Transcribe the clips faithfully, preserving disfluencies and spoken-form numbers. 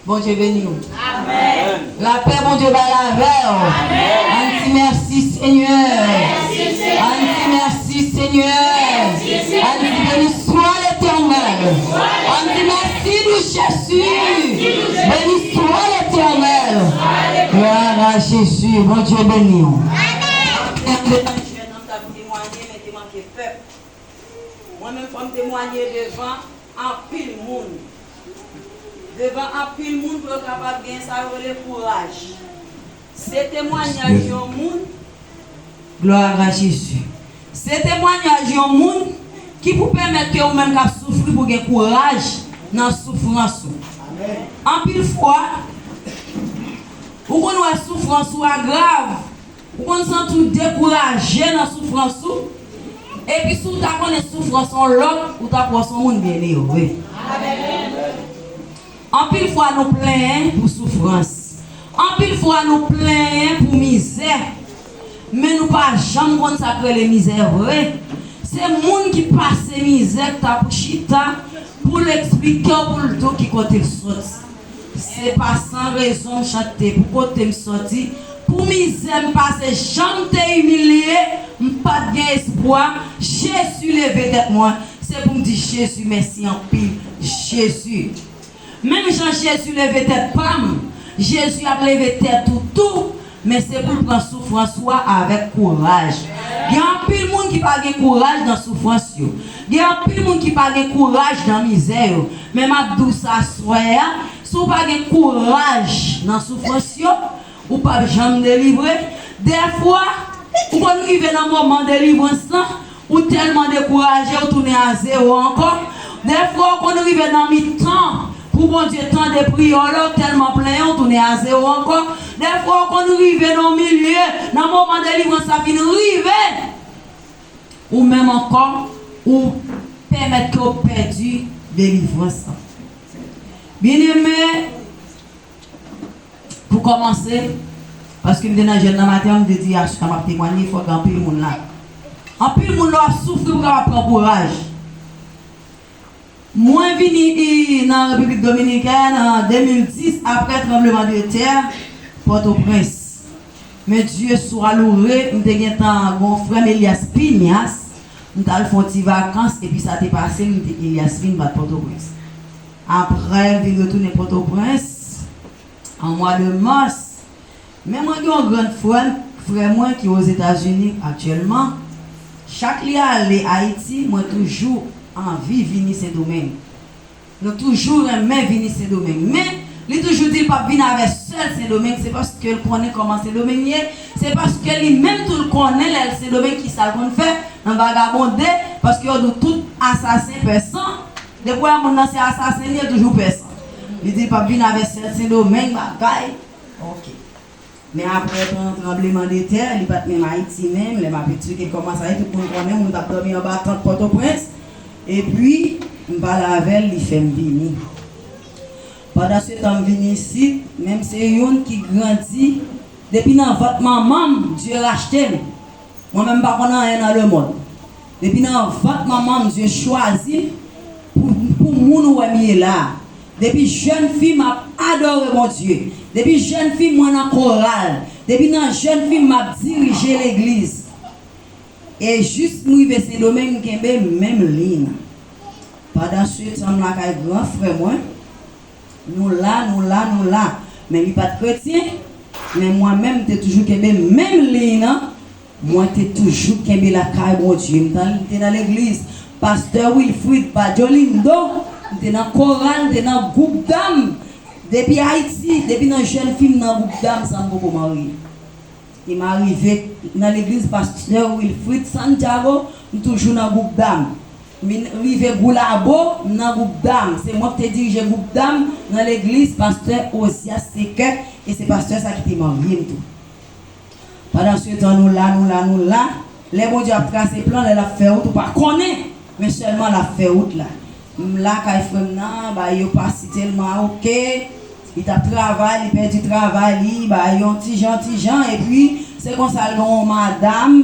Bondye beni w. Lapè Bondye bay avè w. Ann di mèsi Senyè. Ann di mèsi Senyè. Ann di beni swa Letènèl. Ann di mèsi nou Jezi. Beni swa Letènèl. Glwa a Jezi. Bondye beni w. Mwen menm fò m temwanye devan anpil moun. Devan anpil moun pou yo kapab gen sa yo rele kouraj. Se temwanyaj yon moun. Glwa a Jezi. Se temwanyaj yon moun ki pou pèmèt ke ou menm k ap soufri pou gen kouraj nan soufrans ou. Anpil fwa, ou konn wè soufrans ou a grav, ou konn santi w dekouraje nan soufrans ou, epi si w ta konnen soufrans yon lòt, ou t ap wè w se yon moun byennere. Anpil fwa nou plenyen pou soufrans. Anpil fwa nou plenyen pou mizè. Men nou pa janm konn sa k rele mizè vre. Se moun ki pase mizè k ta pou chita pou l eksplike w, pou l di w ki kote l soti. Se pa san rezon m chante pou kote m soti, pou mizè m pase, jan m te imilye, m pa t gen espwa. Jezi leve tèt mwen, se pou m di Jezi mèsi anpil. Jezi. Menm jan Jezi leve tèt pa m, Jezi ap leve tèt ou tou, men se pou l pran soufrans ou a avèk kouraj. Gen anpil moun ki pa gen kouraj nan soufrans yo. Gen anpil moun ki pa gen kouraj nan mizè yo. Men m ap di w sa aswè a, si w pa gen kouraj nan soufrans yo, ou p ap janm delivre. Dèfwa, ou konn rive nan moman delivrans lan, ou tèlman dekouraje, ou tounen a zewo ankò. Dèfwa, ou konn rive nan mitan pou Bondye tande priyè w la, ou tèlman plenyen, ou tounen a zewo ankò. Dèfwa, ou konn rive nan yon milye, nan moman delivrans la fin rive, ou menm ankò, ou pèmèt ke w pèdi delivrans lan. Byeneme, pou kòmanse, paske m te nan jèn nan maten an, m te di aswè a m ap temwanye, fòk gen anpil moun la. Anpil moun la w ap soufri pou kapab pran kouraj. Mwen vini i- nan Repiblik Dominikèn an de mil dis, apre tranbleman de tè Pòtoprens. Men Dye swa loure, m te gentan gon frè m Elias Pinyas, m t al fè yon ti vakans, epi sa te pase, m te Elias vin bat Pòtoprens. Apre, m vin retounen Pòtoprens, an mwa de mas. Men mwen gen yon grann frè, frè mwen ki Ozetazini aktyèlman. Chak li ale Ayiti, mwen toujou anvi vini Sendomeng. Nou toujou renmen vini Sendomeng. Men, li toujou di l p ap vin avè sèl Sendomeng. Se paske l konnen kòman Sendomeng ye. Se paske li menm tou l konnen lè l Sendomeng ki sa l konn fè nan vagabonde. Paske yo di w tout asasen pè san. Depi w wè moun nan se asasen li ye, toujou pè san. Li di l p ap vin avè sèl Sendomeng bagay. Ok. Men apre tran- tranbleman de tè, li pa t menm Ayiti menm, lè m ap eksplike kòman sa ye, tout moun konnen, moun t ap dòmi anba tant Pòtoprens. Epi, m pale avè l, li fè m vini. Pandansetan, m vini isit, men m se youn ki grandi depi nan vant manman m, Dye rachte m. Mwen menm m pa konn anyen nan lemonn. Depi nan vant manman m, Dye chwazi m pou, pou moun ou wè m ye la a. Depi jèn fi m ap adore Bondye. Depi jèn fi mwen nan koral. Depi nan jèn fi m ap dirije legliz. E jis m rive Sendomeng, m kenbe menm liy nan. Pandansetan m lakay gran frè mwen, nou la, nou la, nou la. Men li pa t kretyen, men mwen menm m te toujou kenbe menm liy nan. Mwen te toujou kenbe lakay Bondye. M te nan legliz Pastè Wilfrid Badiolindo. M te nan koral, m te nan gwoup dam. Depi Ayiti, depi nan jèn fi m nan gwoup dam san m poko marye. E m arive nan legliz Pastè Wilfrid Santiago, m toujou nan gwoup dam. M vin rive Goulabo, m nan gwoup dam. Se mwen ki te dirije gwoup dam nan legliz Pastè Ozias Senkè, e se pastè sa ki te marye m tou. Pandansetan, nou la, nou la, nou la. Lè Bondye ap trase plan, lè l ap fè wout, ou pa konnen. Men sèlman l ap fè wout la. M lakay frè m nan, bagay yo pa si tèlman oke. Li t ap travay, li pèdi travay li, bagay yo yon ti jan, ti jan. Epi, se konsa l gen yon madanm,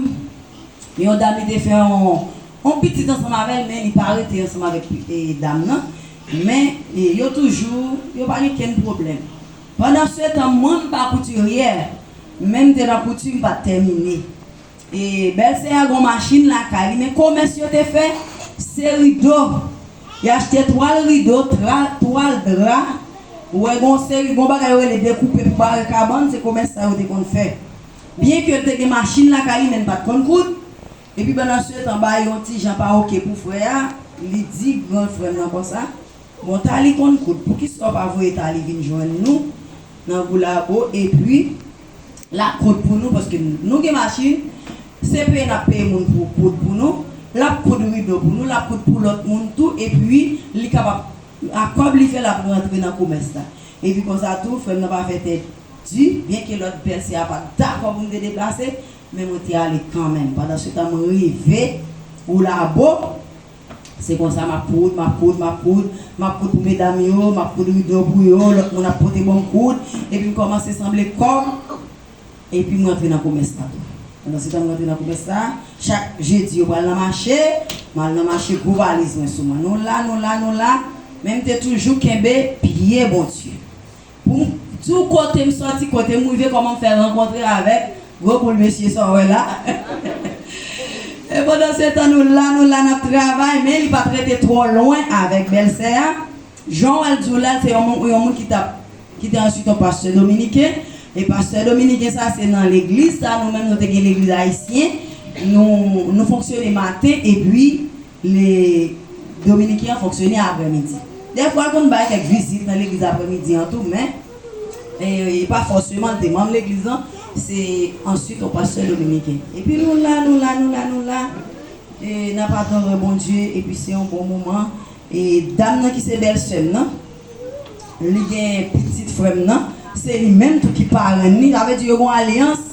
yon dam li te fè yon, yon pitit ansanm avè l, men li pa rete ansanm avèk, e, dam nan. Men, e, yo toujou, yo pa gen kenn pwoblèm. Pandan se tan, mwen, m pa koutiryè, men m te nan kouti, m pa t tèmine. E bèlsè a gon machin lakay li, men komès yo te fè, se rido. Li achte twal rido, tra, twal dra. Ou wè gon seri, gon bagay yo rele dekoupe pou bare kabann, se komès sa yo te konn fè. Byenke l te gen machin lakay li, men l pa t konn koud. Epi pandan se tan, bay yon ti jan pa oke pou frè a, li di gran frè m nan konsa, bon, Tali konn koud, poukisa w pa voye Tali vin jwenn nou nan Goulabo, epi l ap koud pou nou, paske nou gen machin, se peye n ap peye moun pou koud pou nou, l ap koud rido pou nou, l ap koud pou lòt moun tou, epi li kapab, ak kòb li fè, l ap rantre nan komès la. Epi konsa tou, frè m nan pa fè tèt di, byenke lòt bèlsè a pa t dakò pou m te deplase, men mwen te ale kanmenm. Pandan se tan, mwen rive Goulabo, se konsa m ap koud, m ap koud, m ap koud, m ap koud pou medam yo, m ap koud rido pou yo, lòt moun ap pote ban m koud, epi m kòmanse sanble kòb, epi m rantre nan komès la tou. Pandan se tan, m rantre nan komès la, chak jedi yo pral nan mache, m al nan mache, gwo valiz mwen sou mwen. Nou la, nou la, nou la, men m te toujou kenbe pye Bondye. Pou m di w kote m sòti, kote m rive, kòman m fè rankontre avèk gwo boul mesye sa w wè la. E pandan se tan, nou la, nou la, n ap travay, men li pa t rete twò lwen avèk bèlsè a. Jan w wè l di w la, se yon moun, yon moun ki t ap, ki te answit yon pastè dominiken. E pastè dominiken sa, se nan legliz sa, nou menm, nou te gen legliz ayisyen. Nou, nou fonksyone maten, epi le dominiken an fonksyone aprèmidi. Dèfwa, l konn bay kèk vizit nan legliz aprèmidi an tou, men e, e pa fòseman l te manm legliz lan, se answit yon pastè dominiken. Epi nou la, nou la, nou la, nou la. E n ap adore Bondye, epi se yon bon moman. E dam nan ki se bèlsè m nan, li gen pitit frè m nan, se li menm tou ki parenn li, sa vle di yo gon alyans.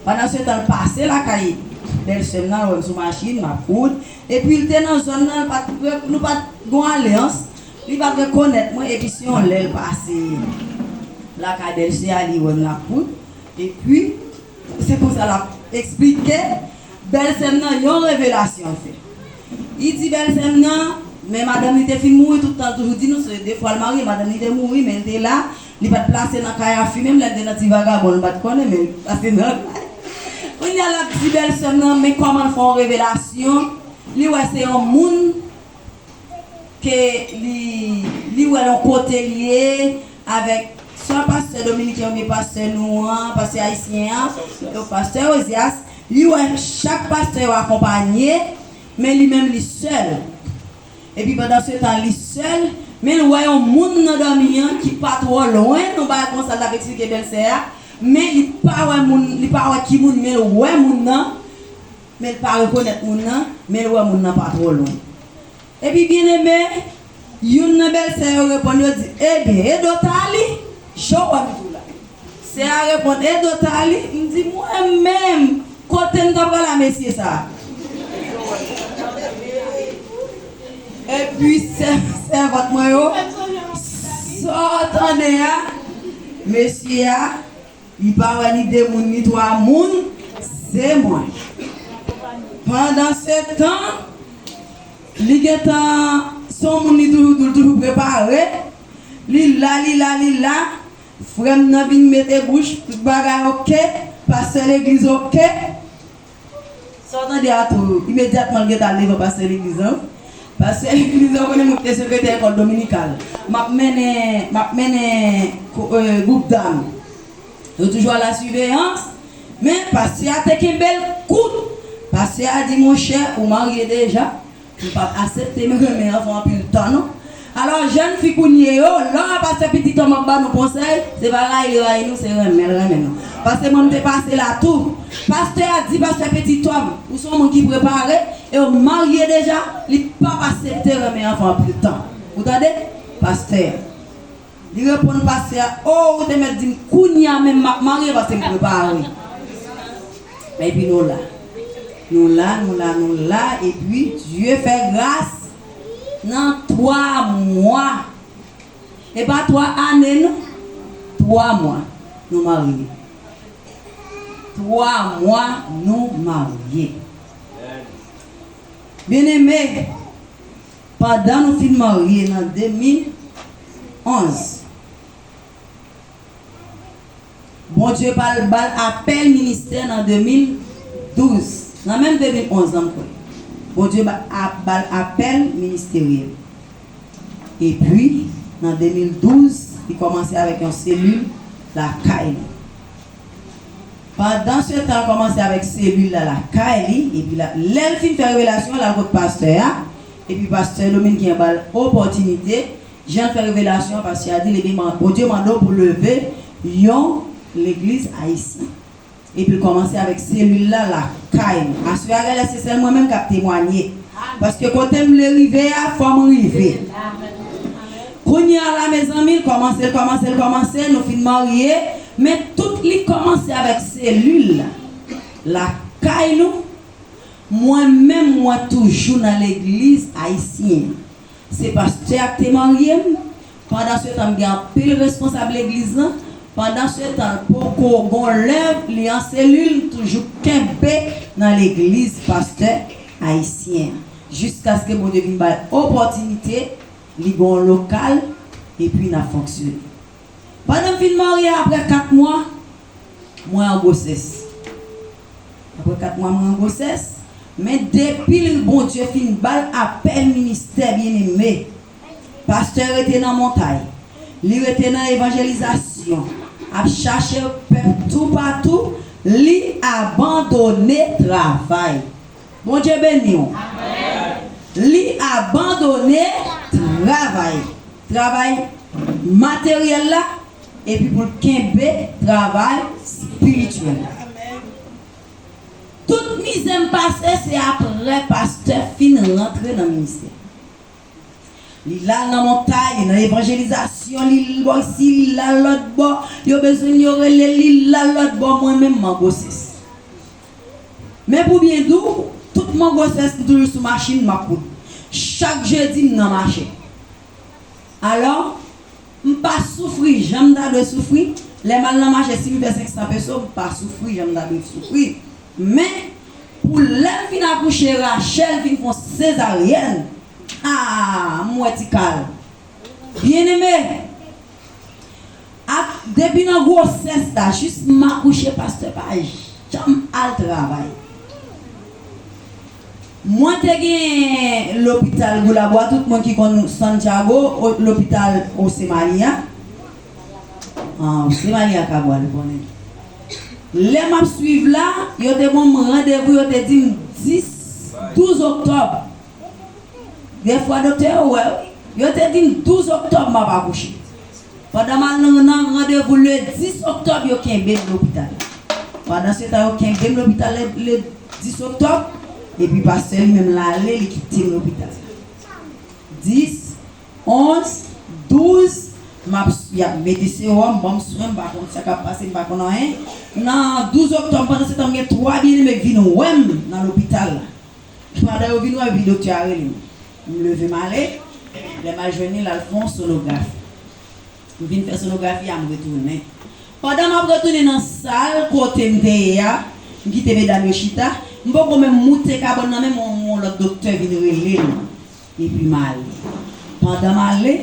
Pandan se tan, l pase lakay bèlsè m nan, l wè m sou machin, m ap koud. Epi l te nan zòn nan, l pa t, nou pa t gon alyans, li pa t rekonèt mwen, epi se yon lè l pase lakay bèlsè a, li wè m l ap koud. Epi, se konsa l ap eksplike bèlsè m nan yon revelasyon l fè. Li di bèlsè m nan, men madanm li te fin mouri, tout tan l toujou di nou, se de fwa l marye, madanm li te mouri, men l te la, li pa t plase nan kay a fi menm, lè l te nan ti vagabon, l pa t konnen, men l plase nan kay. Kounye a l ap di bèlsè m nan, men kòman l fè yon revelasyon, li wè se yon moun ke li, li wè yon kote li ye avèk swa pastè dominiken oubyen pastè nou an, pastè ayisyen an, yo pastè Ozyas, li wè chak pastè yo akonpanye, men li menm li sèl. Epi pandan se tan li sèl, men l wè yon moun nan dòmi an ki pa twò lwen, yon bagay konsa l ap eksplike bèlsè a, men li pa wè moun, li pa wè ki moun, men l wè moun nan, men l pa rekonèt moun nan, men l wè moun nan pa twò lwen. Epi byeneme, youn nan bèlsè yo reponn, yo di, ebyen, Edo Tali, jan w wè m di w la. Sè a reponn, Edo Tali, m di, mwen menm, kote m ta pral a mesye sa a? Epi sè, sèvant mwen yo, sa w tande a, mesye a, li pa wè ni de moun, ni twa moun, se mwen. Pandan se tan, li gentan, se yon moun li toujou, li toujou prepare. Li la, li la, li la. Frè m nan vin mete bouch, tout bagay oke. Pastè legliz oke. Sa w tande a tou, imedyatman l gentan al devan pastè legliz lan. Pastè legliz lan, ou konnen mwen ki te sekretè lekòl dominikal. M ap mennen, m ap mennen ko-, e, gwoup dam. Yo toujou a la siveyans. Men pastè a te kenbe l kout. Pastè a di, monchè, ou marye deja. M p ap aksepte renmen anfan anpil tan, non. Alò, jèn fi kounye yo, lè w wè pastè Pitit Tòm ap ba nou konsèy, se pa rayi li rayi nou, se renmen l renmen nou. Paske mwen, m te pase la tou. Pastè a di pastè Pitit Tòm, ou se yon moun ki prepare, e w marye deja, li p ap aksepte renmen anfan anpil tan. Ou tande? Pastè. Li reponn pastè a, o, ou te mèt di m kounye a menm m ap marye paske m prepare. Epi nou la. Nou la, nou la, nou la, epi Dye fè gras nan twa mwa. E pa twa ane non, twa mwa nou marye. Twa mwa nou marye. Byeneme, Pandan nou fin marye nan de mil onz, Bondye ba l, ba l apèl ministè nan de mil douz. Nan menm de mil onz lan, m kwè. Bondye ba, a, ba l apèl ministeryèl. Epi, nan de mil douz, li kòmanse avèk yon selil lakay li. Pandan se tan, l kòmanse avèk selil la lakay li, epi la, lè l fin fè revelasyon, l al kot pastè a, epi pastè Dominiken an ba l opòtinite, jan l fè revelasyon an, pastè a di l, ebyen, man-, Bondye mande w pou leve yon legliz ayisyen. Epi l kòmanse avèk selil la lakay li. Aswè a, gade, se sèl mwen menm k ap temwanye. Paske kote m vle rive a, fò m rive. Kounye a la, mezanmi, l kòmanse, l kòmanse, l kòmanse, nou fin marye, men tout li kòmanse avèk selil la lakay nou. Mwen menm, mwen toujou nan legliz ayisyen an. Se pastè a k te marye m. Pandan se tan, m gen anpil responsab legliz lan. Pandan se tan, l poko gon lè, li an selil, m toujou kenbe nan legliz pastè ayisyen an. Jiskaske Bondye vin ba l opòtinite, li gon lokal, epi n ap fonksyone. Pandan m fin marye, apre kat mwa, mwen an gwosès. Apre kat mwa, mwen an gwosès. Men depi l, Bondye fin ba l apèl ministè, byeneme, pastè rete nan montay. Li rete nan evanjelizasyon, ap chache pèp toupatou. Li abandone travay. Bondye beni w. Li abandone travay, travay materyèl la, epi pou l kenbe travay espirityèl la. Tout mizè m pase, se apre pastè fin rantre nan ministè. Li la nan montay, li nan evanjelizasyon, li bò isi, li la lòt bò. Yo bezwen l, yo rele l, li la lòt bò. Mwen menm, m an gwosès. Men pou byen di w, tout mwen gwosès, m toujou sou machin, m ap wout. Chak jedi, m nan mache. Alò, m pa soufri jan m ta dwe soufri. Lè m al nan mache, si m fè senk san peso, m pa soufri jan m ta dwe soufri. Men, pou lè m fin akouche, Rachel fin fè yon sezaryèn. Ah, m wè ti kal. Byeneme, ak, depi nan gwosès la, jis m akouche, pastè pa janm al travay. Mwen te gen lopital Goulabwa, tout moun ki konn Santiago, o-, lopital José Maria. Ah, José Maria Cabral, ou konnen. Lè m ap swiv la, yo te ban m randevou, yo te di m dis, douz oktòb. Dèfwa doktè yo wè, wi. Yo te di m douz oktòb m ap akouche. Pandan m al nan, nan randevou le dis oktòb, yo kenbe m lopital. Pandan se tan, yo kenbe m lopital le, le dis oktòb, epi pastè li menm l ale, li kite m lopital. Dis, onz, douz, m ap, y ap mete sewòm, ban m swen, m pa konn sa k ap pase, m pa konn anyen. Nan douz oktòb, pandan se tan, m gen twa byeneme k vin wè m nan lopital la. Pandan yo vin wè m, epi doktè a rele m. M leve m ale. Lè m al jwenn li, l al fè yon sonografi. M vin fè sonografi a, m retounen. Pandan m ap retounen nan sal kote m te ye a, m kite medam yo chita. M poko menm moute kabann nan, men yon, yon lòt doktè vin rele m. Epi m ale. Pandan m ale,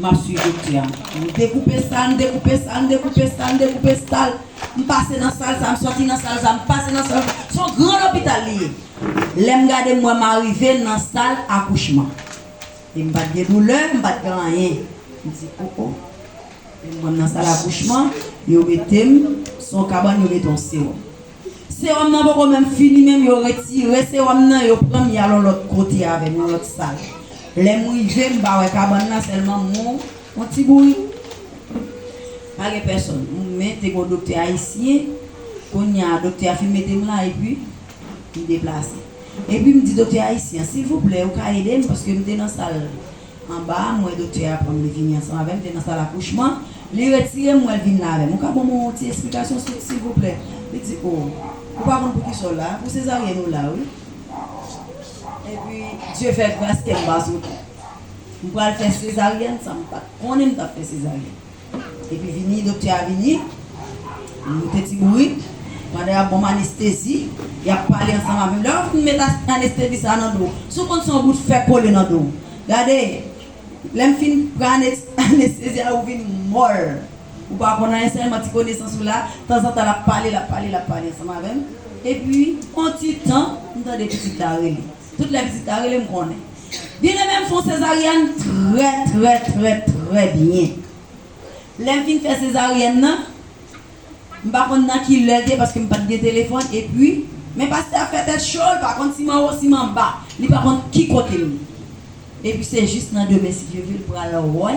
m ap swiv doktè a. M dekoupe sal, m dekoupe sal, m dekoupe sal, m dekoupe sal. M pase nan sal sa, m sòti nan sal sa, m pase nan sal sa. Se yon gran lopital li ye. Lè m gade, m wè m arive nan sal akouchman. E m pa t gen doulè, m pa t gen anyen. M di, o, o. Lè m wè m nan sal akouchman, yo mete m sou yon kabann, yo mete yon sewòm. Sewòm nan poko menm fini, menm yo retire sewòm nan, yo pran m, y al yon lòt kote avè m, yon lòt sal. Lè m rive, m pa wè kabann nan, sèlman m wè yon ti bourik. Pa gen pèsòn. Men te gen yon doktè ayisyen, kounye a, doktè a fin mete m la, epi m deplase. Epi m di doktè ayisyen an, silvouplè, ou ka ede m, paske m te nan sal anba a, m wè doktè a pran m, li vini ansanm avè m, te nan sal akouchman, li retire m, m wè l vin la avè m. Ou ka ban mwen yon ti esplikasyon, si, silvouplè? Li di, o, ou pa konn poukisa w la, pou sezaryèn ou la, wi. Epi, Dye fè gras ke m pa soti. M pral fè sezaryèn san m pa t konnen m t ap fè sezaryèn. Epi vini, doktè a vini, m moute ti bourik. Pandan y ap ban m anestezi, y ap pale ansanm avè m. Lè yo fin met as- anestezi sa a nan do w, si w konn se yon bout fè kole nan do w. Gade, lè m fin pran anes- anestezi a, ou vin mòl. Ou pa konn anyen, sèlman ti konesans ou la, tanzantan l ap pale, l ap pale, l ap pale ansanm avè m. Epi, yon ti tan, m tande pitit la rele. Tout lè pitit la rele, m konnen. Byeneme, m fè yon sezaryèn trè, trè, trè, trè byen. Lè m fin fè sezaryèn nan, m pa konn nan ki lè l te ye paske m pa t gen telefòn, epi, men pastè a fè tèt cho, l pa konn si m anwo, si m anba, li pa konn ki kote m ye. Epi se jis nan demen, si Dye vle, l pral wè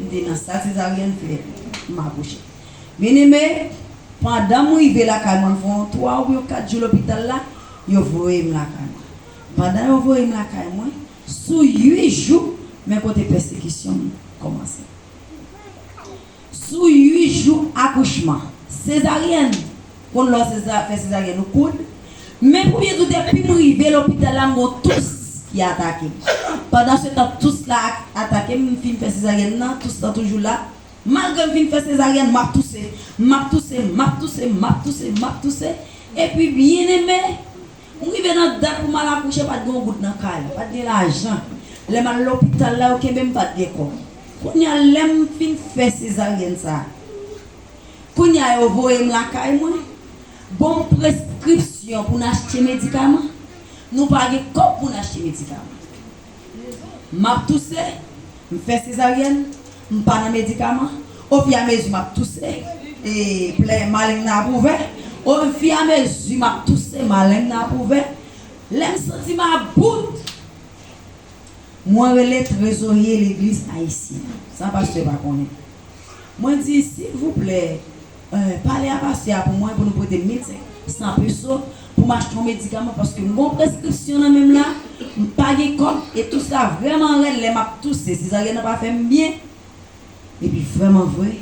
m te nan sal sezaryèn fè, m akouche. Byeneme, pandan m rive lakay mwen, m fè yon twa oubyen kat jou lopital la, yo voye m lakay mwen. Pandan yo voye m lakay mwen, sou uit jou, men kote pèsekisyon m kòmanse. Sou uit jou akouchman, sezaryèn, konn lè w seza- fè sezaryèn ou koud, men pou byen di w, depi m rive lopital la, m gon tous ki atake m. Pandan se tan tous la ak- atake m, m fin fè sezaryèn nan, tous lan toujou la. Malgre m fin fè sezaryèn, m ap touse, m ap touse, m ap touse, m ap touse, m ap touse. Epi, byeneme, m rive nan dat pou m al akouche, pa t gen yon goud nan kay la, pa t gen lajan. Lè m al lopital la, yo kenbe m, pa t gen kòb. Kounye a, lè m fin fè sezaryèn sa a, kounye a, yo voye m lakay mwen, ban m preskripsyon pou n achte medikaman. Nou pa gen kòb pou n achte medikaman. M ap touse, m fè sezaryèn, m pa nan medikaman. Ofiramezi m ap touse, e plè maleng nan ap ouvè. Ofiramezi m ap touse, maleng nan ap ouvè. Lè m santi m about, mwen rele trezorye legliz ayisyèn. Sa pastè pa konnen. Mwen di, silvouplè, eh, pale a pastè a pou mwen, pou nou prete m mil senk san peso, pou m achte yon medikaman, paske m gon preskripsyon nan men m la, m pa gen kòb, e tous la vrèman rèd, lè m ap touse, sezaryèn nan pa fè m byen, epi vrèman vre,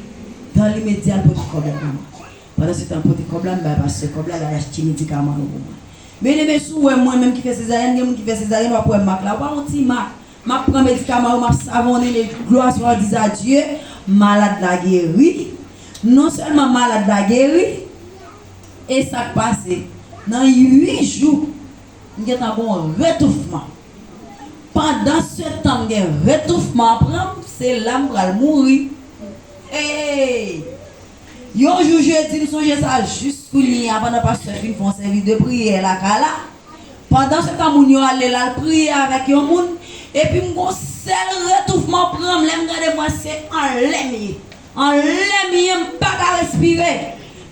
dan limedya, l pote kòb la ban mwen. Pandan se tan, l pote kòb la, m bay pastè kòb la, l al achte medikaman yo pou mwen. Byeneme, si w wè mwen menm ki fè sezaryèn, gen moun ki fè sezaryèn, w ap wè mak la, w pa yon ti mak. M ap pran medikaman yo, m ap savonnen, men glwa swa di a Dye, malad la geri. Non sèlman malad la geri, e sa k pase, nan uit jou, m gentan gon retoufman. Pandan se tan m gen retoufman an pran m, se la m pral mouri. Hey! Yon jou jedi, m sonje sa jis kounye a, pandan pastè fin fè yon sèvis de priyè lakay la. Pandan se tan moun yo ale, l al priye avèk yon moun, epi m gon sèl retoufman pran m, lè m gade m wè se anlè m ye. Anlè m ye, m pa ka respire.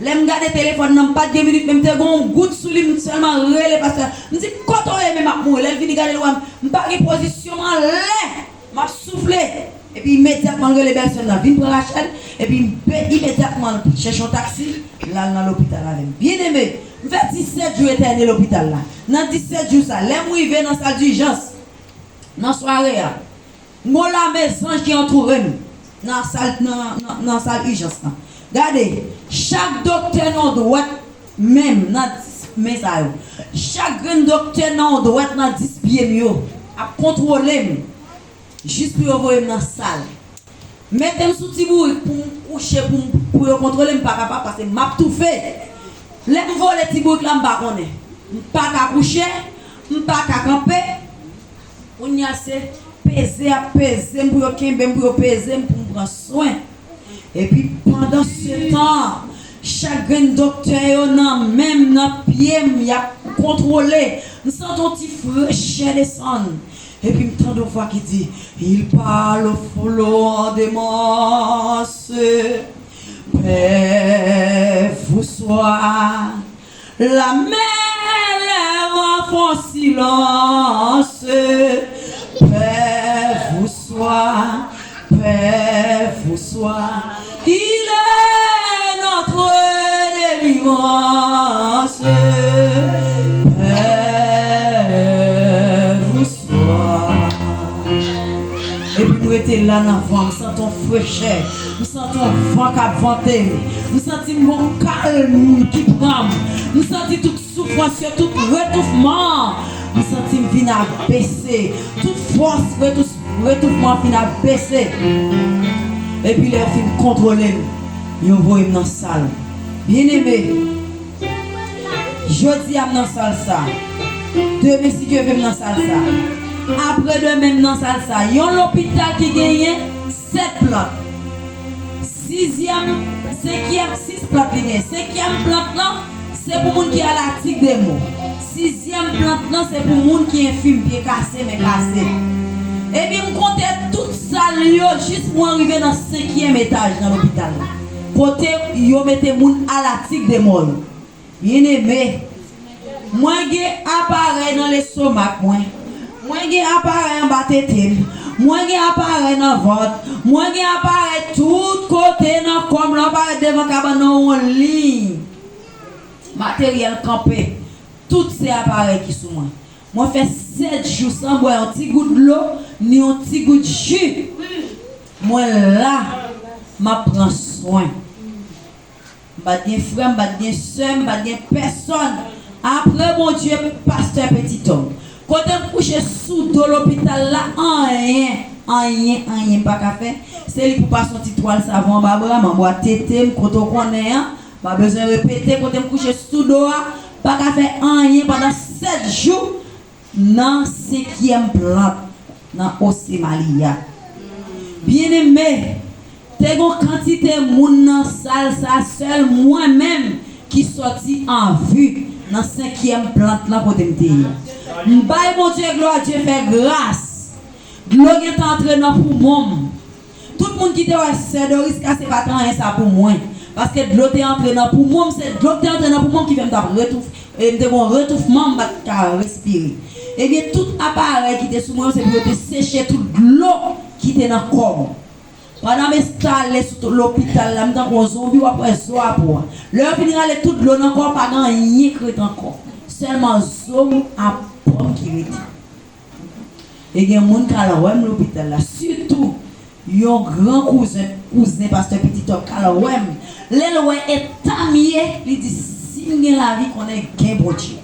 Lè m gade telefòn nan, m pa t gen minit, men m te gon yon goud sou li, m sèlman rele pastè. M di, "Kote w ye, men m ap mouri." Lè l vini gade l wè m, m pa gen pozisyon, m anlè, m ap soufle. Epi imedyatman l rele bèlsè l nan vin pran Rachèl, epi be- imedyatman l chèche yon taksi, l al nan lopital avè m. Byeneme, m fè disèt jou entène lopital la. Nan disèt jou sa, lè m rive nan sal dijans, nan sware a, m gon lame zanj ki antoure m nan sal, nan, nan, nan sal ijans lan. Gade, chak doktè nan dwèt men m, nan dis men sa yo. Chak grenn doktè nan dwèt nan dis pye m yo ap kontwole m. Jis pou yo voye m nan sal. Mete m sou ti bourik pou m kouche, pou m, pou yo kontwole m, m pa kapab, paske m ap toufe. Lè m vole ti bourik la, m pa konnen. M pa ka kouche, m pa ka kanpe. Kounye a se peze y ap peze m, pou yo kenbe m, pou yo peze m, pou m pran swen. Epi pandan se tan, chak grenn doktè yo nan men m, nan pye m, y ap kontwole. M santi yon ti frechè desann. Epi m tande yon vwa ki di, "Il parle au flot de mars, pè, vouswa." Lamè, lè van fon silans, pè, vouswa, pè, vouswa, il est notre délivrance, pè, vouswa. Epi m rete la nan van, m santi yon frechè, m santi yon van k ap vante m, m santi m gon kalm ki pran m, m santi tout soufrans yo, tout retoufman, m santi m vin abese, tout fòs retous- retoufman fin abese. Epi lè yo fin kontwole m, yo voye m nan sal. Byeneme, Jodi a m nan sal sa. Demen, si Dye vle, m nan sal sa. Apre demen, m nan sal sa. Yon lopital ki genyen sèt plant. Sizyèm, senkyèm, sis plant li genyen. Senkyèm plant lan, se pou moun ki alatik de mo. Sizyèm plant lan, se pou moun ki enfim, pye kase, men kase. Ebyen, m konte tout sal yo jis pou mwen rive nan senkyèm etaj nan lopital la. Kote yo mete moun alatik de mo yo. Byeneme, mwen gen aparèy nan lestomak mwen. Mwen gen aparèy anba tete m. Mwen gen aparèy nan vant. Mwen gen aparèy tout kote nan kò m. Lè w parèt devan kabann nan, w on liy. Materyèl kanpe. Tout se aparèy ki sou mwen. Mwen fè sèt jou san bwè yon ti gout dlo, ni yon ti gout ji. Mwen la, m ap pran swen. M pa t gen frè, m pa t gen sè, m pa t gen pèsòn. Apre Bondye, pastè Petit Homme. Kote m kouche sou do lopital la, anyen, anyen, anyen m pa ka fè. Se li pou pase yon ti twal savon anba bra m, anba tete m, kote w konnen an. Pa bezwen repete, kote m kouche sou do a, pa ka fè anyen pandan sèt jou. Nan senkyèm plant, nan Osemaliya. Byeneme, te gon kantite moun nan sal sa, sèl mwen menm ki sòti an vi nan senkyèm plant lan kote m te ye. M bay Bondye glwa, Dye fè gras. Dlo gentan antre nan poumon m. Tout moun ki te wè sè Doris kase pa t anyen sa pou mwen. Paske dlo te antre nan poumon m, se dlo ki te antre nan poumon m ki fè m t ap retouf-, e m te gon retoufman, m pa t ka respire. Ebyen, tout aparèy ki te sou mwen yo, se pou yo te seche tout dlo ki te nan kò m. Pandan m enstale sou lopital la, m tankou yon zonbi, w ap wè zo a po a. Lè yo fin rale tout dlo nan kò w, pa gen anyen k ret ankò. Sèlman zo m ak po m ki rete. E gen moun k al wè m lopital la, sitou yon gran kouzen, kouzen pastè Petit Homme k al wè m. Lè l wè eta m ye, li di, "Si m gen lavi, konnen gen Bondye."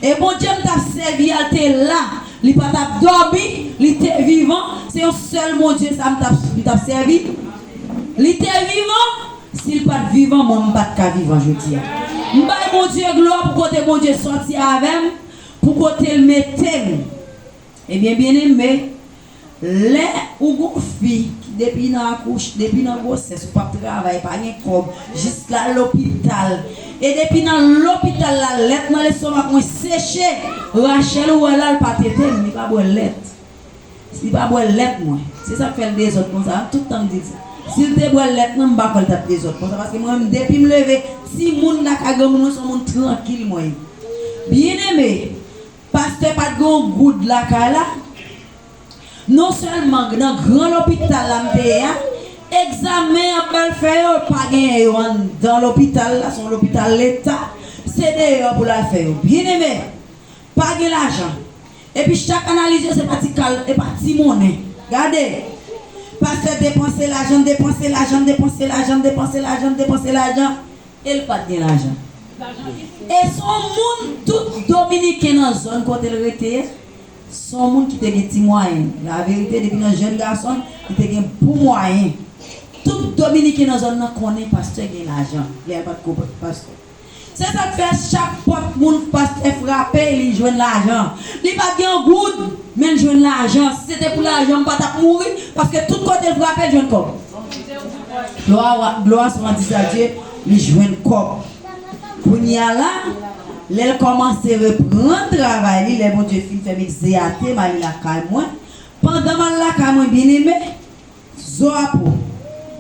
E Bondye m t ap sèvi a, l te la, li pa t ap dòmi, li te vivan. Se yon sèl Bondye sa m t ap, m t ap sèvi. Li te vivan, si l pa t vivan, mwen m pa t ka vivan jodi a. M bay Bondye glwa pou kote Bondye sòti avè m, pou kote l mete m. Ebyen, byeneme, lè ou gon fi ki depi nan akouch-, depi nan gwosès, ou p ap travay, pa gen kòb, jis la lopital. E depi nan lopital la, lèt nan lestomak mwen seche. Rachel, ou wè la, l pa tete m, li pa bwè lèt. Li pa bwè lèt mwen. Se sa k fè l dezòd konsa, tout tan m di l sa. Si l te bwè lèt mwen, m pa kwè l t ap dezòd konsa, paske mwen menm, depi m leve, timoun lakay granmoun mwen, se yon moun trankil mwen ye. Byeneme, pastè pa t gen yon goud lakay la. Non sèlman nan gran lopital la m te ye a, egzamen y ap al fè yo, pa genyen yo anndan lopital la, se yon lopital leta, se deyò pou l al fè yo. Byeneme, pa gen lajan. Epi chak analiz yo se pa ti kal, e pa ti monnen. Gade, pastè depanse lajan, depanse lajan, depanse lajan, depanse lajan, depanse lajan. E l pa t gen lajan. E se yon moun, tout Dominiken nan zòn kote l rete, se yon moun ki te gen ti mwayen. Laverite, depi nan jèn gason l, li te gen bon mwayen. Tout Dominiken nan zòn nan konnen pastè gen lajan. Lè l pa t ko pastè. Se sa k fè chak pòt moun pastè frape, li jwenn lajan. Li pa t gen yon goud, men l jwenn lajan. Si se te pou lajan, m pa t ap mouri, paske tout kote l frape, l jwenn kòb. Glwa, glwa sou Andisatye, li jwenn kòb. Kounye a la, lè l kòmanse reprann travay li, lè Bondye fin fè m egzeyate, m ale lakay mwen. Pandan m al lakay mwen, byeneme, zo a po,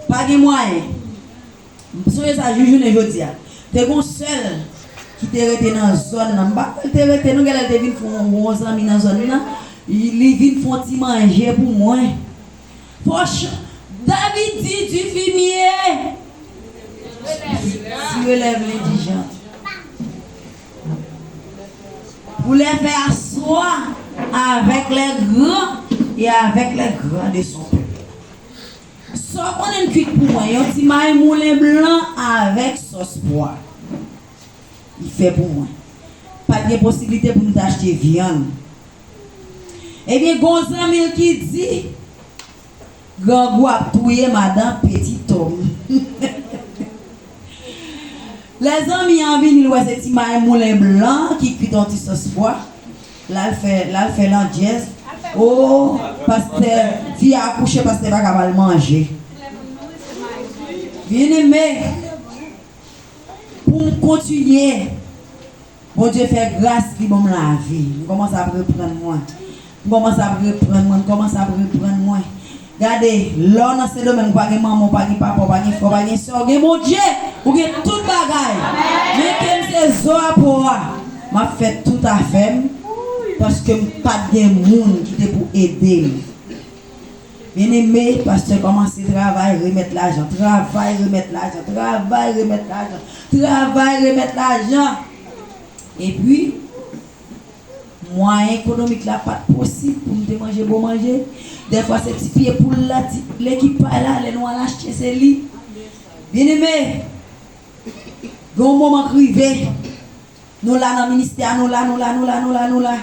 pa gen mwayen. M sonje sa jou jounen jodi a. Te gon sè l ki te rete nan zòn nan. M pa kwè l te rete non, genlè l te vin fè yon, yon zanmi nan zòn nan. Li, li vin fè yon ti manje pou mwen. Poch, David di du fumier. Tu relèves l'indigent. Pour les faire asseoir avec les grands et avec les grands de son peuple. Sa w konnen m kwit pou mwen, yon ti may moulen blan avèk sòs pwa. Li fè pou mwen. Pa t gen posiblite pou m t achte vyann. Ebyen, gon zanmi l ki di, "Grangou ap touye madan Petit Homme." Lè zanmi an vini, l wè se ti may moulen blan ki kwit yon ti sòs pwa. L al fè, l al fè landjèz. O, pastè, fi a akouche, pastè pa ka ba l manje. Byeneme, pou m kontinye, Bondye fè gras, li ban m lavi. M kòmanse ap reprann mwen. M kòmanse ap reprann mwen, m kòmanse ap reprann mwen. Gade, lè w nan Sendomeng, ou pa gen manman, ou pa gen papa, ou pa gen frè, ou pa gen sè, ou gen Bondye, ou gen tout bagay. Men ke m se zo a po a, m ap fè tout afè m, paske m pa t gen moun ki te pou ede m. Byeneme, pastè kòmanse travay, remèt lajan, travay, remèt lajan, travay, remèt lajan, travay, remèt lajan. Epi, mwayen ekonomik la pa t posib pou m te manje bon manje. Dèfwa se ti pye poul la, ti lekipay la, lè nou al achte se li. Byeneme, gen yon moman k rive, nou la nan ministè a, nou la, nou la, nou la, nou la, nou la.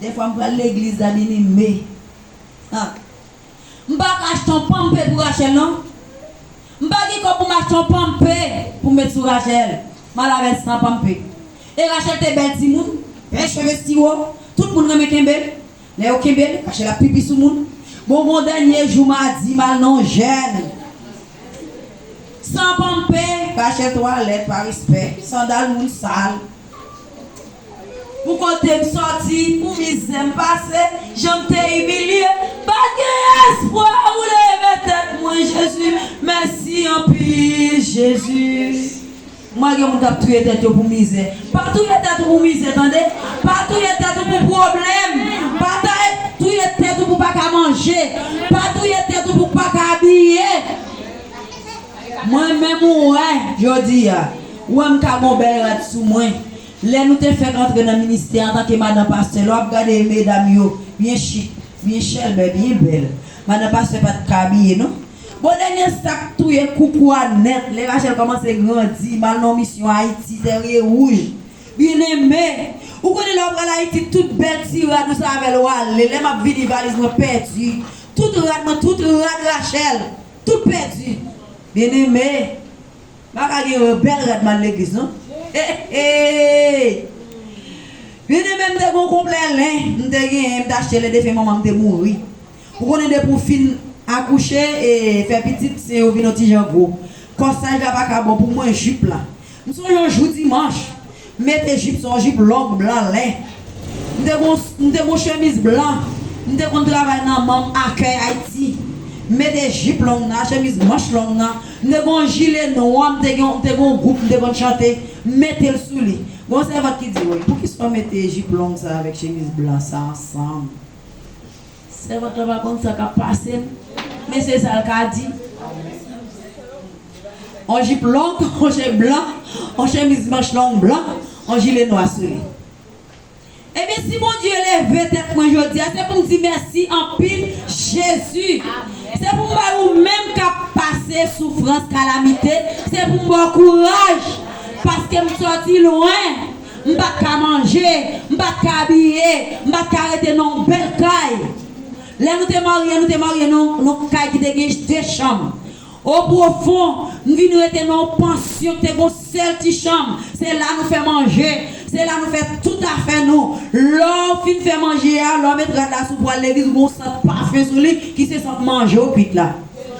Dèfwa m pral legliz la, byeneme. Ha. M pa ka achte yon panpe pou Rachel, non. M pa gen kòb pou m achte yon panpe pou m met sou Rachel. M al avè l san panpe. E Rachel te bèl timoun, bèl cheve siwo. Tout moun renmen kenbe l. Lè yo kenbe l, Rachel ap pipi sou moun. Bon, bon, dènye jou madi, m al nan yon jèn. San panpe, Rachel twalèt, pa respè. Sandal moun sal. Pou kote m sòti, pou mizè m pase, jan m te imilye, pa t gen espwa pou leve tèt mwen, Jezi. Mèsi anpil, Jezi. Mwen gen moun k ap touye tèt yo pou mizè. Pa touye tèt ou pou mizè, tande. Pa touye tèt ou pou pwoblèm. Pa ta-, touye tèt ou pou pa ka manje. Pa touye tèt ou pou pa ka abiye. Mwen menm ou wè, jodi a, ou wè m ka gen yon bèl rad sou mwen. Lè nou te fèk antre nan ministè antanke madan pastè, lè w ap gade medam yo, byen chik, byen chèlbè, byen bèl. Madan pastè pa t ka abiye, non. Bon, dènye sa k touye koukou a nèt, lè Rachel kòmanse grandi, m al nan yon misyon Ayiti, Tèrye Wouj. Byeneme, ou konnen lè w pral Ayiti, tout bèl ti rad ou se avè l w ale. Lè m ap vini, valiz mwen pèdi. Tout rad mwen, tout rad Rachel, tout pèdi. Byeneme, m pa ka gen yon bèl rad m al legliz, non. Hey, hey! Byeneme, m te gen yon konplè len, m te genyen, m te achte lè defen manman m te mouri. Ou konnen depi w fin akouche e fè pitit, sen yo vin yon ti jan gwo. Kòsaj la pa ka bon pou mwen, jip la. M sonje yon jou dimanch, m mete jip, se yon jip long, blan, len. M te gon, m te gon chemiz blan. M te konn travay nan manm Akèy Ayiti. M mete jip long nan, chemiz manch long nan. M te gon jile nwa, m te gen, m te gon gwoup, m te konn chante. M mete l sou li. Gon sèvant ki di, "Woy, poukisa w mete jip long sa avèk chemiz blan sa ansanm?" Sèvant la pa konn sa k ap pase l, men se sa l ka di. On jip long, on chemiz blan, on chemiz manch long blan, on jile nwa sou li. Ebyen, si Bondye leve tèt mwen jodi a, se pou m di mèsi anpil, Jezi. Se pou m bay ou menm k ap pase soufrans, kalamite, se pou m ba w kouraj, paske m sòti lwen. M pa t ka manje, m pa t ka abiye, m pa t ka rete nan yon bèl kay. Lè nou te marye, nou te marye nan, nan yon kay ki te gen de chanm. O pwofon, m vin rete nan yon pansyon ki te gen yon sèl ti chanm. Se la nou fè manje, se la nou fè tout afè nou. Lè w fin fè manje a, lè w met rad la sou pral legliz, ou gen yon sant pafen sou li, ki se sant manje w kwit la.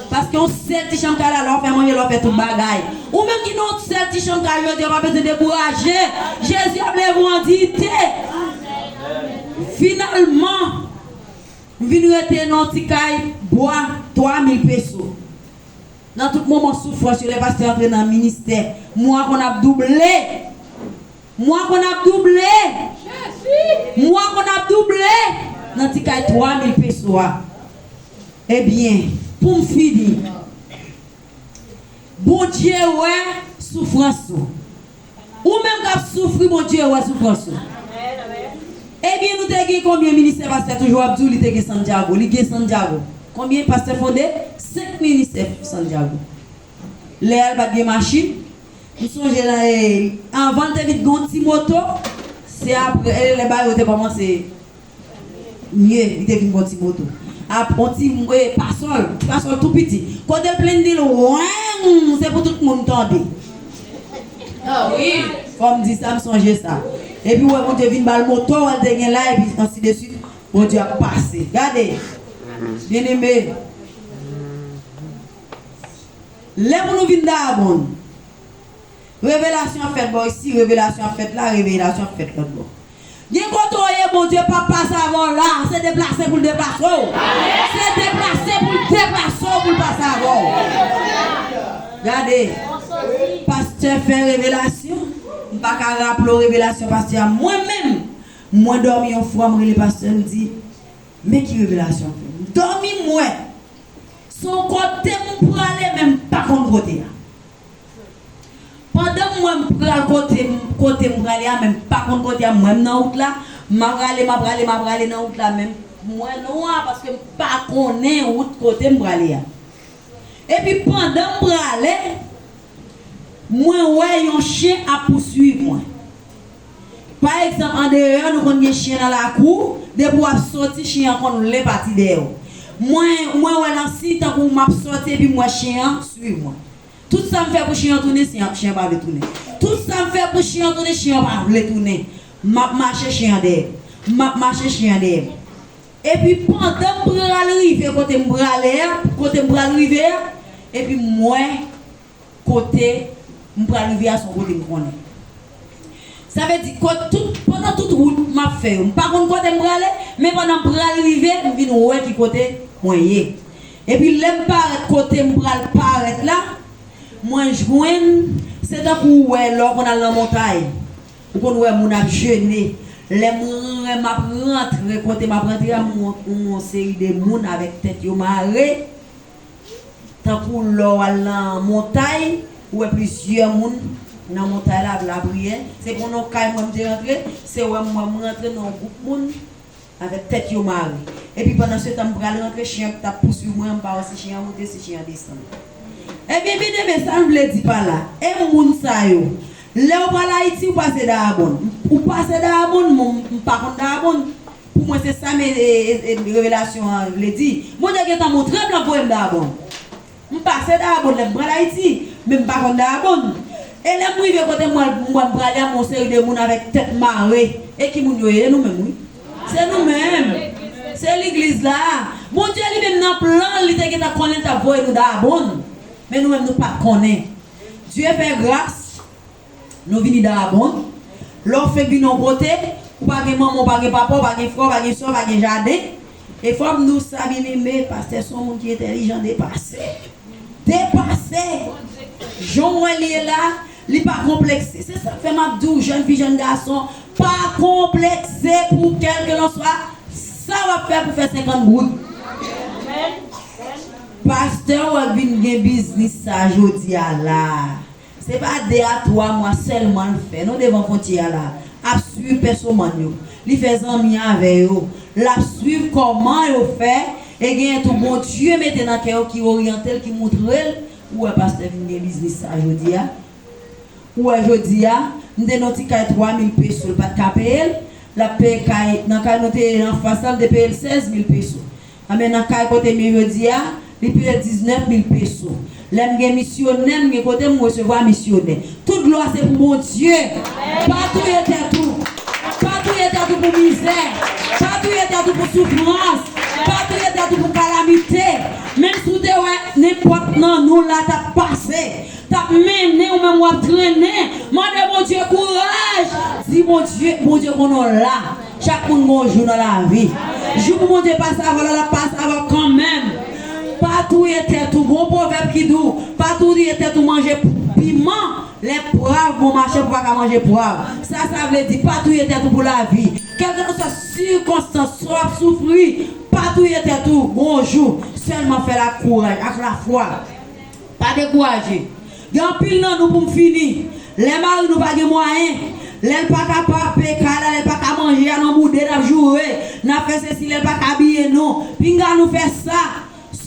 Paske yon sèl ti chanm kay la, lè w fè manje, lè w fè tout bagay. Ou menm ki nan yon sèl ti chanm kay, jodi a, w pa bezwen dekouraje. Jezi ap leve w an diyite. Finalman, m vin rete nan yon ti kay bwa, twa mil peso. Nan tout moman soufrans yo, lè pastè antre nan ministè, mwa konn ap double. Mwa konn ap double. Mwa konn ap double nan ti kay twa mil peso a. Ebyen, pou m fini, Bondye wè soufrans ou. Ou menm k ap soufri, Bondye wè soufrans ou. Ebyen, nou te gen konbyen ministè pastè toujou ap di w li te gen Santiago? Li gen Santiago. Konbyen pastè fonde? Senk ministè Santiago. Lè a l pa t gen machin. M sonje la, e, anvan l te vin gen yon ti moto, se apre, e, lè bagay yo te kòmanse mye, li te vin gen yon ti moto. Ap, yon ti, e, pasòl, ti pasòl tou piti. Kote l plenn di l, weng, se pou tout moun tande. Fò m di sa, m sonje sa. Epi w wè Bondye vin ba l moto, w al te gen la, epi ansi de swit, Bondye ap pase. Gade, byeneme, lè pou nou vin Dayabonn, revelasyon ap fèt bò isi, revelasyon ap fèt la, revelasyon ap fèt lòt bò. Gen kote w ye, Bondye p ap pase avè w la. Se deplase pou l deplase w. Se deplase pou l deplase w, pou l pase avè w. Gade, pastè fè revelasyon. M pa ka raple w revelasyon pastè a. Mwen menm, mwen dòmi yon fwa, m rele pastè, m di, men ki revelasyon m fè. M dòmi, m wè. Se yon kote m prale, men m pa konn kote a. Pandan m wè m pral kote m, kote m prale a, men m pa konn kote a, m wè m nan wout la, m ap rale, m ap rale, m ap rale nan wout la, men m wè nwa paske m pa konnen wout kote m prale a. Epi pandan m prale, mwen wè yon chen ap pouswiv mwen. Pa egzanp, andeyò, nou konn gen chen nan lakou, depi w ap soti, chen an konn vle pati dèyè w. Mwen, mwen wè nan siy tankou m ap soti epi m wè chen an swiv mwen. Tout sa m fè pou chen an tounen, chen an, chen an pa vle tounen. Tout sa m fè pou chen an tounen, chen an pa vle tounen. M ap mache, chen an dèyè m. M ap mache, chen an dèyè m. Epi pandan m pral rive kote m prale a, kote m pral rive a, epi m wè kote m pral rive a se yon kote m konnen. Sa vle di, kot tout, pandan tout wout m ap fè yo, m pa konn kote m prale, men pandan m pral rive, m vin wè ki kote mwen ye. Epi lè m parèt kote m pral parèt la, mwen jwenn, se tankou w wè lè w konn al nan montay. Ou konn wè moun ap jene. Lè m, m ap rantre, kote m ap rantre a, m wè yon seri de moun avèk tèt yo mare. Tankou lè w al nan montay, ou wè plizyè moun nan montay la ap lapriyè. Se pou yon kay mwen m te rantre, se wè m, mwen m rantre nan yon gwoup moun avèk tèt yo mare. Epi pandan se tan m pral rantre, chen an t ap pouswiv mwen, m pa wè si chen an moute, si chen an desann. Ebyen, byeneme, sa m vle di pa la, e moun sa yo, lè w pral Ayiti, ou pase Dayabonn. Ou pase Dayabonn, m, m pa konn Dayabonn. Pou mwen, se sa men, e, e, e, revelasyon an vle di. Bondye gentan montre m l ap voye m Dayabonn. M pase Dayabonn lè m pral Ayiti, men m pa konn Dayabonn. E lè m rive kote m pral, m pral prale a, m wè yon seri de moun avèk tèt mare. E ki moun yo ye? Nou menm, wi. Se nou menm. Se legliz la. Bondye li menm nan plan l, li te gentan konnen l t ap voye nou Dayabonn. Men nou menm, nou pa t konnen. Dye fè gras. Nou vini Dayabonn. Lè w fenk vin yon kote, ou pa gen manman, ou pa gen papa, ou pa gen frè, ou pa gen sè, ou pa gen jaden. E fò m di w sa, byeneme, pastè se yon moun ki entèlijan depase. Depase! Jan w wè l ye la, li pa konplekse. Se sa k fè m ap di w, jèn fi, jèn gason, pa konplekse pou kèlkelanswa sa w ap fè pou fè senkant goud. Pastè w ap vin gen biznis sa jodi a la. Se pa de a twa mwa sèlman l fè non devan fwontyè a la, ap swiv pèsomann yo. Li fè zanmi avè yo. L ap swiv kòman yo fè, e genyen tou Bondye mete nan kè yo ki oryante l, ki moutre l. Ou wè pastè vin gen biznis sa jodi a. Ou wè jodi a, m te nan ti kay twa mil peso, l pa t ka peye l. L ap peye kay, nan kay nou te ye anfas la, l te peye l sèz mil peso. Anben nan kay kote m ye jodi a, li peye diznèf mil peso. Lè m gen misyonè, m gen kote m resevwa misyonè. Tout glwa se pou Bondye. Pa touye tèt ou. Pa touye tèt ou pou mizè. Pa touye tèt ou pou soufrans. Pa touye tèt ou pou kalamite. Menm si w te wè nenpòt nan nou la t ap pase, t ap mennen, ou menm w ap trennen. Mande Bondye kouraj. Di Bondye, Bondye konnen w la. Chak moun gen yon jou nan lavi. Jou pou Bondye pase avè w la, l ap pase avè w kanmenm. Pa touye tèt ou. Gon pwovèb ki di w, pa touye tèt ou manje piman. Lè pwav bon mache, pou pa ka manje pwav. Sa, sa vle di, pa touye tèt ou pou lavi. Kèlkelanswa sikonstans, sa w ap soufri, pa touye tèt ou. Gon jou, sèlman fè l ak kouraj, ak lafwa. Pa dekouraje. Gen anpil nan nou, pou m fini, lè mari nou pa gen mwayen, lè l pa ka pa peye kay la, lè l pa ka manje a, n an boude, n ap joure, n ap fè sesi, lè l pa ka abiye nou, pinga nou fè sa.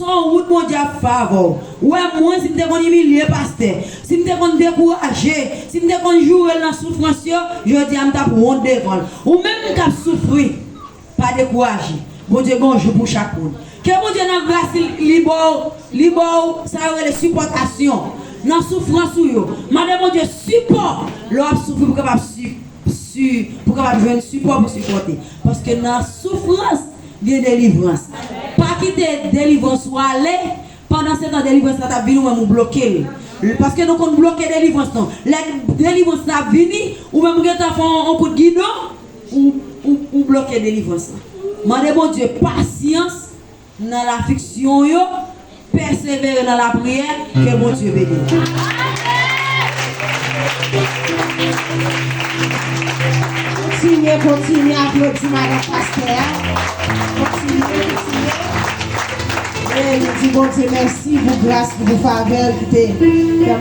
Se yon wout Bondye ap fè avè w. Ou wè mwen, si m te konn imilye pastè, si m te konn dekouraje, si m te konn joure l nan soufrans yo, jodi a m t ap wont devan l. Ou menm k ap soufri, pa dekouraje. Bondye gen yon jou pou chak moun. Ke Bondye nan gras li, li ba w, li ba w sa yo rele sipòtasyon. nan soufrans ou yo. Mande Bondye sipò lè w ap soufri pou kapab si, si, pou kapab jwenn sipò pou sipòte. Paske nan soufrans, gen delivrans. Pa kite delivrans ou ale, pandan se tan delivrans la t ap vini, ou menm ou bloke l. Paske nou konn bloke delivrans nou. Lè delivrans la ap vini, ou menm ou gentan fè yon, yon kout gidon, ou, ou, ou bloke delivrans la. Mande Bondye pasyans nan lafiksyon yo, pèsevere nan lapriyè, ke Bondye beni w. Kontinye, kontinye aplodi madanm pastè a. Kontinye, kontinye. E nou di Bondye mèsi pou gras li, pou favè l ki te fè